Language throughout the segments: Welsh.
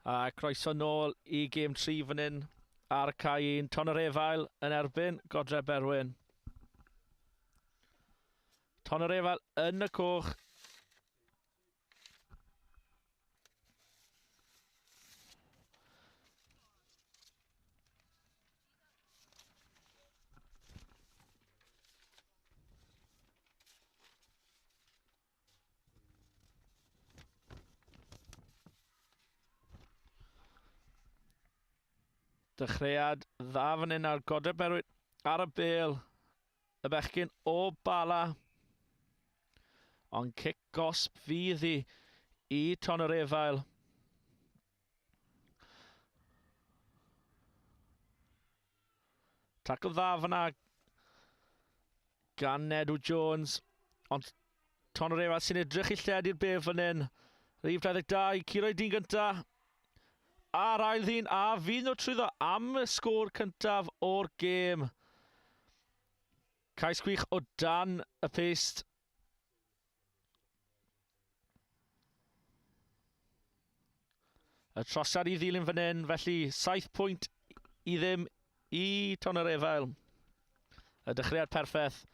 A croeso nôl i gêm 3 fan hyn ar y cae 1. Tonyrefail yn erbyn Godre Berwyn. Tonyrefail yn y coch. Dechreuad dda fan hyn ar Godre Berwyn ar y bel. Y bechgyn o Bala. Ond cic gosb fydd hi i Ton yr Efail. Tacl dda fyna gan Nedw Jones. Ond Tonyrefa sy'n edrych i lled i'r bef fan hyn. Rhif 22, curo i dyn gynta. A'r ail ddyn, a fydd nhw trwyddo am y sgôr cyntaf o'r gêm. Cais gwych o dan y pyst. Y trosiad i ddilyn fan hyn, felly 7 pwynt i ddim i Ton yr Efail. Y dechreuad perffaith.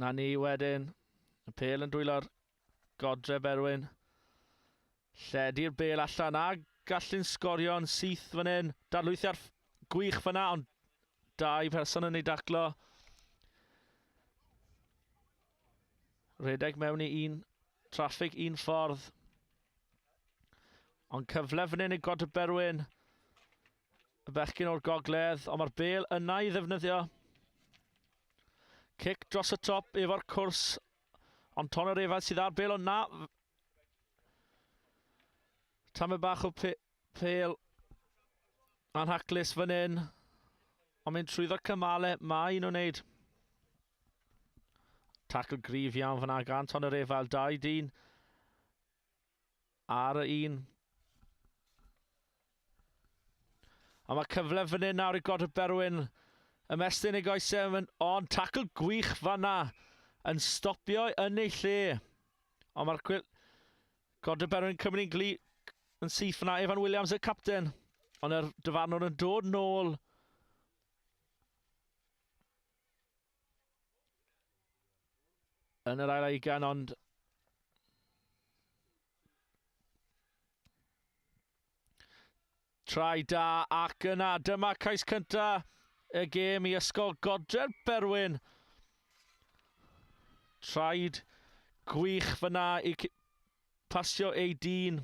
Na ni wedyn. Y pêl yn dwylo'r Godre Berwyn. Lledu'r bêl allan a gallu'n sgorio'n syth fan hyn. Dadlwythiad gwych fyna, ond dau person yn ei daclo. Rhedeg mewn i un traffig un ffordd. Ond cyfle fan hyn i Godre Berwyn. Y bechgyn o'r gogledd, ond mae'r bêl yna i ddefnyddio. Cic dros y top efo'r cwrs, ond Tonor Evans sydd ar bêl, ond na, Tamed bach o pe pêl anhaclus fan hyn. Ond mynd trwyddo cymale, mae nhw'n wneud. Tackle gryf iawn fyna gan Ton yr Efail. Dau dyn ar y un. A mae cyfle fan hyn nawr i Godwr Berwyn ymestyn ei goesau, ond tackle gwych fanna yn stopio yn ei lle. Ond mae'r cwyl... Godre Berwyn Cymru'n gli yn syth fyna. Evan Williams y capten. Ond yr dyfarnwr yn dod nôl. Yn yr ail aigan, ond Trai da ac yna dyma cais cynta y gêm i Ysgol Godre'r Berwyn. Traed gwych fyna i pasio ei dyn.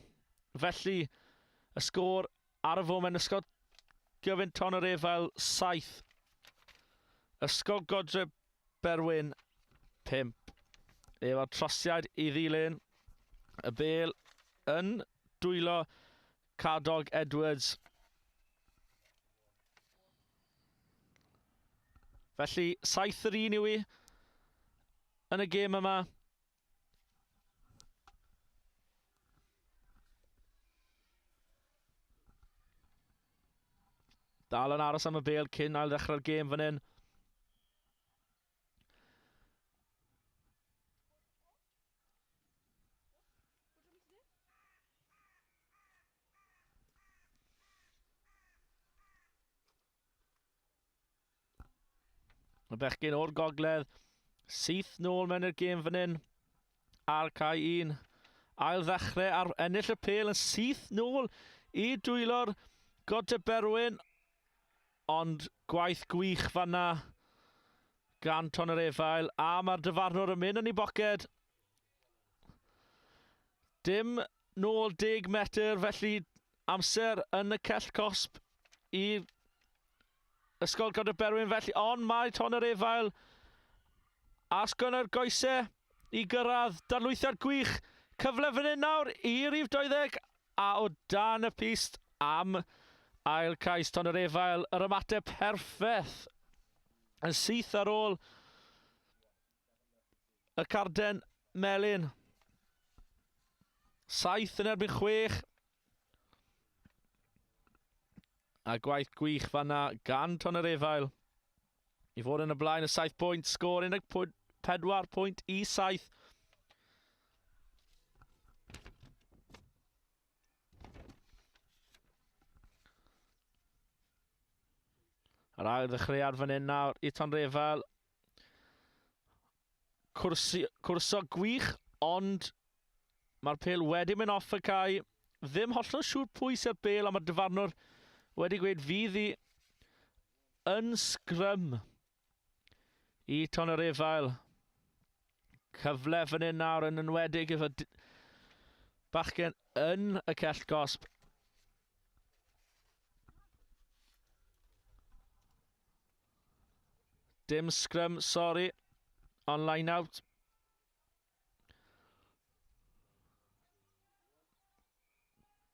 Felly, y sgôr ar y foment Ysgol Gyfun Ton yr Efail 7. Ysgol Godre Berwyn 5. Efo'r trosiad i ddilyn y bel yn dwylo Cadog Edwards. Felly, 7 yr 1 yw i yn y gêm yma. Dal yn aros am y bel cyn ail ddechrau'r gêm fan hyn. Y bechgyn o'r gogledd syth nôl mewn i'r gêm fan hyn ar cae un. Ail ddechrau ar ennill y pêl yn syth nôl i dwylo'r Godeberwyn. Ond gwaith gwych fanna gan Tonyrefail a mae'r dyfarnwr yn mynd yn ei boced. Dim nôl 10 metr, felly amser yn y cell cosb i Ysgol Godeberwyn felly, ond mae Tonyrefail a sgynno'r goesau i gyrraedd darlwythiad gwych. Cyfle fan hyn nawr i rif 20 a o dan y pist am ail cais Tonyrefail. Yr ymateb perffaith yn syth ar ôl y carden melyn. 7 yn erbyn 6. A gwaith gwych fanna gan Tonyrefail. I fod yn y blaen y 7 pwynt, sgôr 14 pwynt i 7. Yr ail ddechreuad fan hyn nawr i Tonrefail. Cwrsi, cwrso gwych, ond mae'r pel wedi mynd off y cae. Ddim hollol siŵr pwy sy'r bel, ond mae'r dyfarnwr wedi gweud fydd hi yn sgrym i Tonyrefail. Cyfle fan hyn nawr yn enwedig efo bachgen yn y cell gosb. Dim scrum, sori. On line out.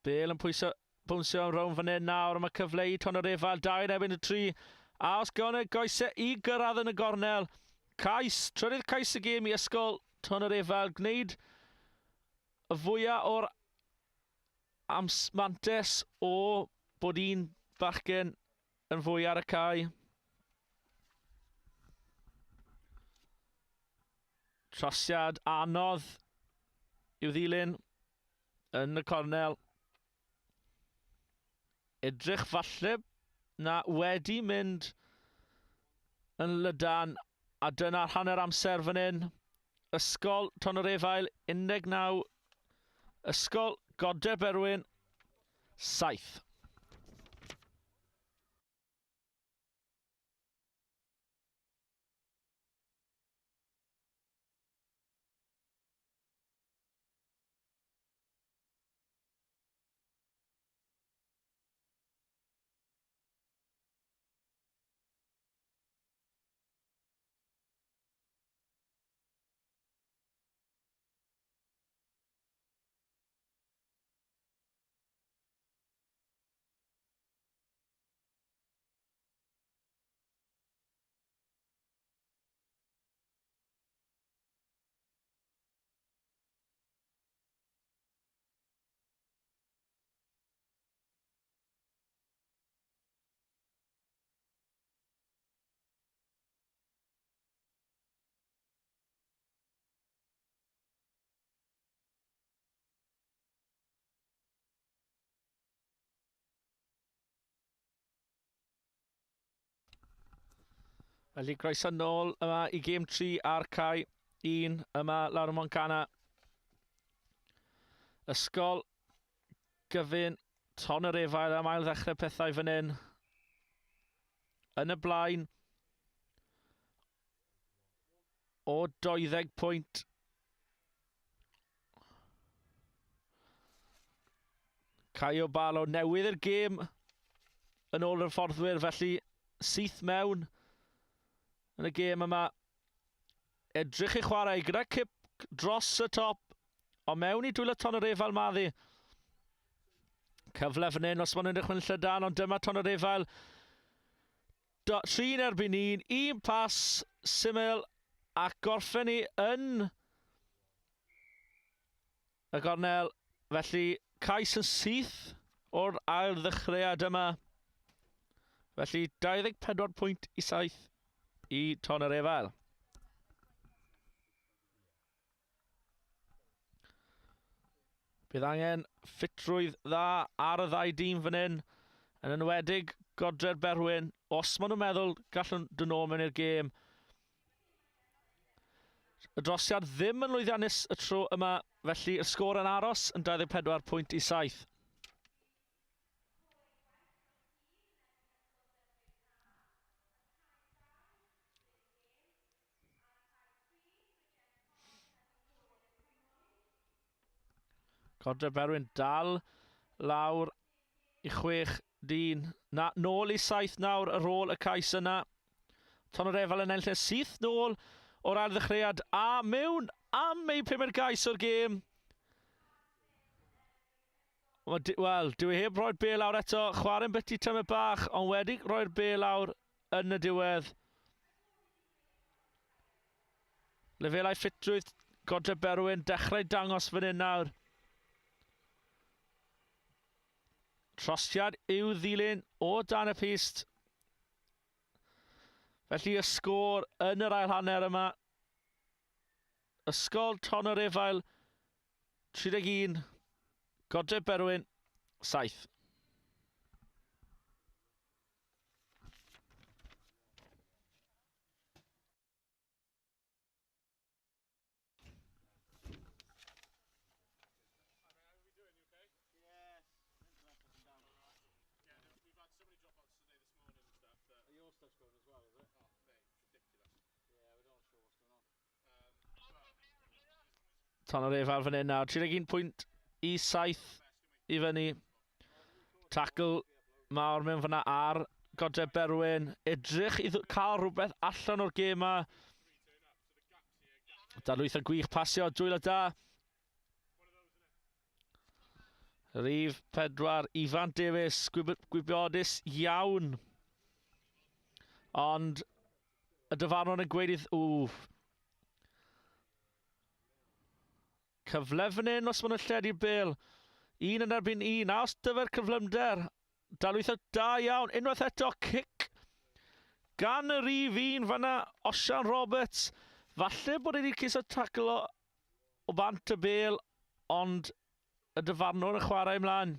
Bale yn pwyso, bwnsio yn rown fan hyn nawr, mae cyfle i Tonyrefail, 2 yn erbyn y 3. A os gawn y goesau i gyrraedd yn y gornel. Cais, trydydd cais y gêm i Ysgol Tonyrefail, gwneud y fwyaf o'r mantes o bod un bachgen yn fwy ar y cae. Trosiad anodd i'w ddilyn yn y cornel. Edrych falle na wedi mynd yn lydan a dyna'r hanner amser fan hyn. Ysgol Tonyrefail 19, Ysgol Godre Berwyn 7. Felly croeso nôl yma i gêm 3 ar cae 1 yma lawr ym Montcana. Ysgol gyfun Ton yr Efail am ail ddechrau pethau fan hyn. Yn y blaen o 20 pwynt. Caio Balo newydd i'r gêm yn ôl yr fforddwyr, felly syth mewn yn y gêm yma. Edrych i chwarae gyda cip dros y top, ond mewn i dwylo Ton yr Efail maddi. Cyfle fan hyn os maen nhw'n edrych yn llydan, ond dyma Ton yr Efail. Tri'n erbyn un, un pas syml a gorffen ni yn y gornel. Felly cais yn syth o'r ail ddechreuad yma. Felly 24 pwynt i 7 i Ton yr Efail. Bydd angen ffitrwydd dda ar y ddau dîm fan hyn, yn enwedig Godre'r Berwyn, os maen nhw'n meddwl gallwn dod nôl mewn i'r gêm. Y drosiad ddim yn lwyddiannus y tro yma, felly y sgôr yn aros yn 24 pwynt i 7. Codre Berwyn dal lawr i chwech dyn. Na, nôl i saith nawr ar ôl y cais yna. Tonyrefail yn enll e syth nôl o'r ail ddechreuad a mewn am ei pumed gais o'r gêm. Wel, dyw e heb roi'r bel lawr eto. Chwarae'n byty tymed bach, ond wedi roi'r bel lawr yn y diwedd. Lefelau ffitrwydd Godre Berwyn dechrau dangos fan hyn nawr. Trosiad i'w ddilyn o dan y pyst. Felly y sgôr yn yr ail hanner yma. Ysgol Tonyrefail 31, Godre Berwyn 7. Tan o'r efar fan hyn nawr. 31 pwynt i 7 i fyny. Tackle mawr mewn fyna ar Godre Berwyn. Edrych i cael rhywbeth allan o'r gêm yma. Darlwytho gwych pasio, dwylo da. Rhif 4, Ifan Davies, gwybodus iawn. Ond y dyfarnwr yn gweud iddo... Ww. Cyfle fan hyn os maen nhw'n lledu'r bel. Un yn erbyn un, a os dyfer cyflymder. Dalwytho da iawn, unwaith eto, cic gan y rif un fanna, Osian Roberts. Falle bod wedi ceisio taclo o bant y bel, ond y dyfarnwr yn chwarae ymlaen.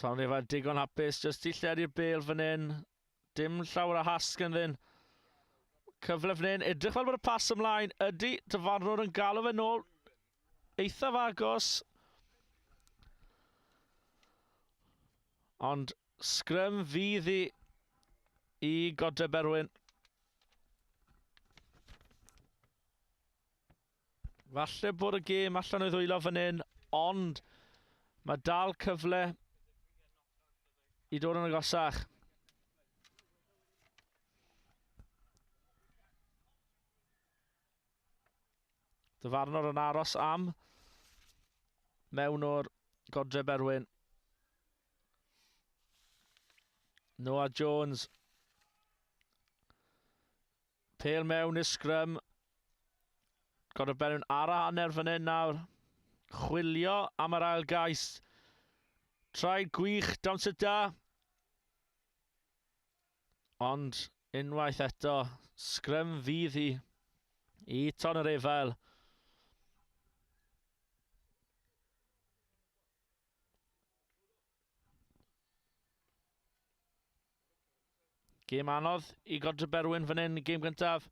Tom Evan digon hapus, jyst i lledu'r bel fan hyn. Dim llawer o hasg ynddyn. Cyfle fan hyn, edrych fel bod y pas ymlaen. Ydy, dyfarnwr yn galw fe nôl. Eithaf agos. Ond sgrym fydd i i Godre Berwyn. Falle bod y gêm allan o'i ddwylo fan hyn, ond mae dal cyfle i dod yn agosach. Dyfarnwr yn aros am mewn o'r Godre Berwyn. Noah Jones. Pêl mewn i'r sgrym. Gorfod Berwyn ar y hanner fan hyn nawr. Chwilio am yr ail gais. Traed gwych, dawnsio da. Ond unwaith eto, sgrym fydd hi i Ton yr Efail. Gêm anodd i Godre Berwyn fan hyn, gêm gyntaf.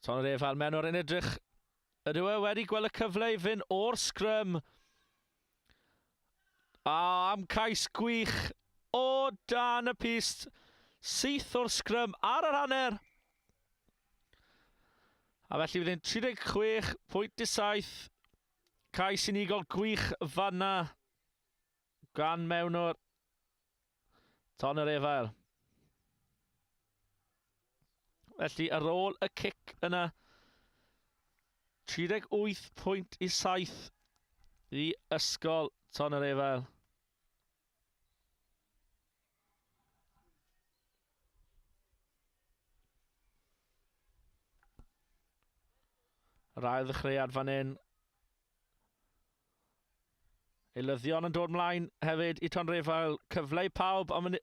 Ton yr Efail mewn o'r un edrych. Ydyw e wedi gweld y cyfle i fynd o'r sgrym. A am cais gwych o dan y pist. Syth o'r sgrym ar yr hanner. A felly fydd e'n 36.7. Cais unigol gwych fanna gan mewn o'r Ton yr Efail. Felly ar ôl y cic yna, 38 pwynt i 7 i Ysgol Ton yr Efail. Yr ail ddechreuad fan hyn. Eilyddion yn dod mlaen hefyd i Tonrefail. Cyfle i pawb am yn...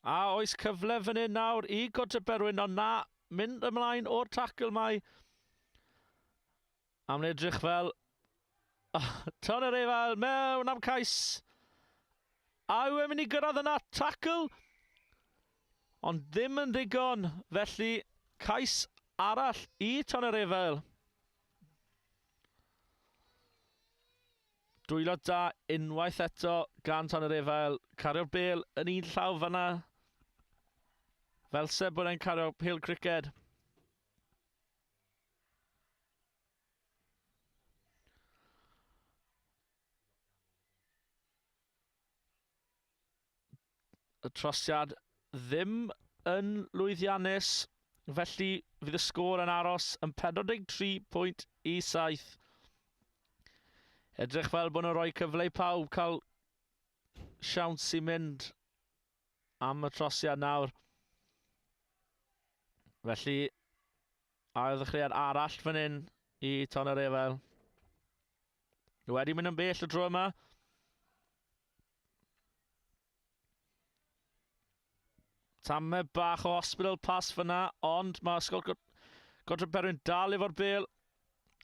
A oes cyfle fan hyn nawr i Godre Berwyn, ond na, mynd ymlaen o'r tacl mae. Am edrych fel Ton yr efail mewn am cais. A yw e'n mynd i gyrraedd yna? Tackle! Ond ddim yn ddigon, felly cais arall i Ton yr Efail. Dwylo da unwaith eto gan Ton yr Efail. Cario'r bel yn un llaw fanna. Fel se bod e'n cario pêl criced. Y trosiad ddim yn lwyddiannus, felly fydd y sgôr yn aros yn 43 pwynt i 7. Edrych fel bod nhw'n rhoi cyfle i pawb cael siawns i mynd am y trosiad nawr. Felly, ail ddechreuad arall fan hyn i Ton yr Efel. Wedi mynd yn bell y dro yma. Tamed bach o hospital pass fyna, ond mae Ysgol Godre Berwyn dal efo'r bel.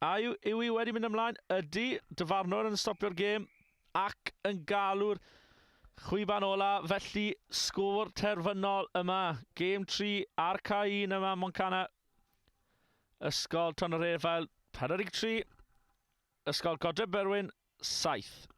A yw, yw i wedi mynd ymlaen? Ydy, dyfarnwr yn stopio'r gêm ac yn galw'r chwiban ola, felly sgôr terfynol yma. Gêm 3 ar cae 1 yma, Moncana. Ysgol Ton yr Efail, 43. Ysgol Godre Berwyn, 7.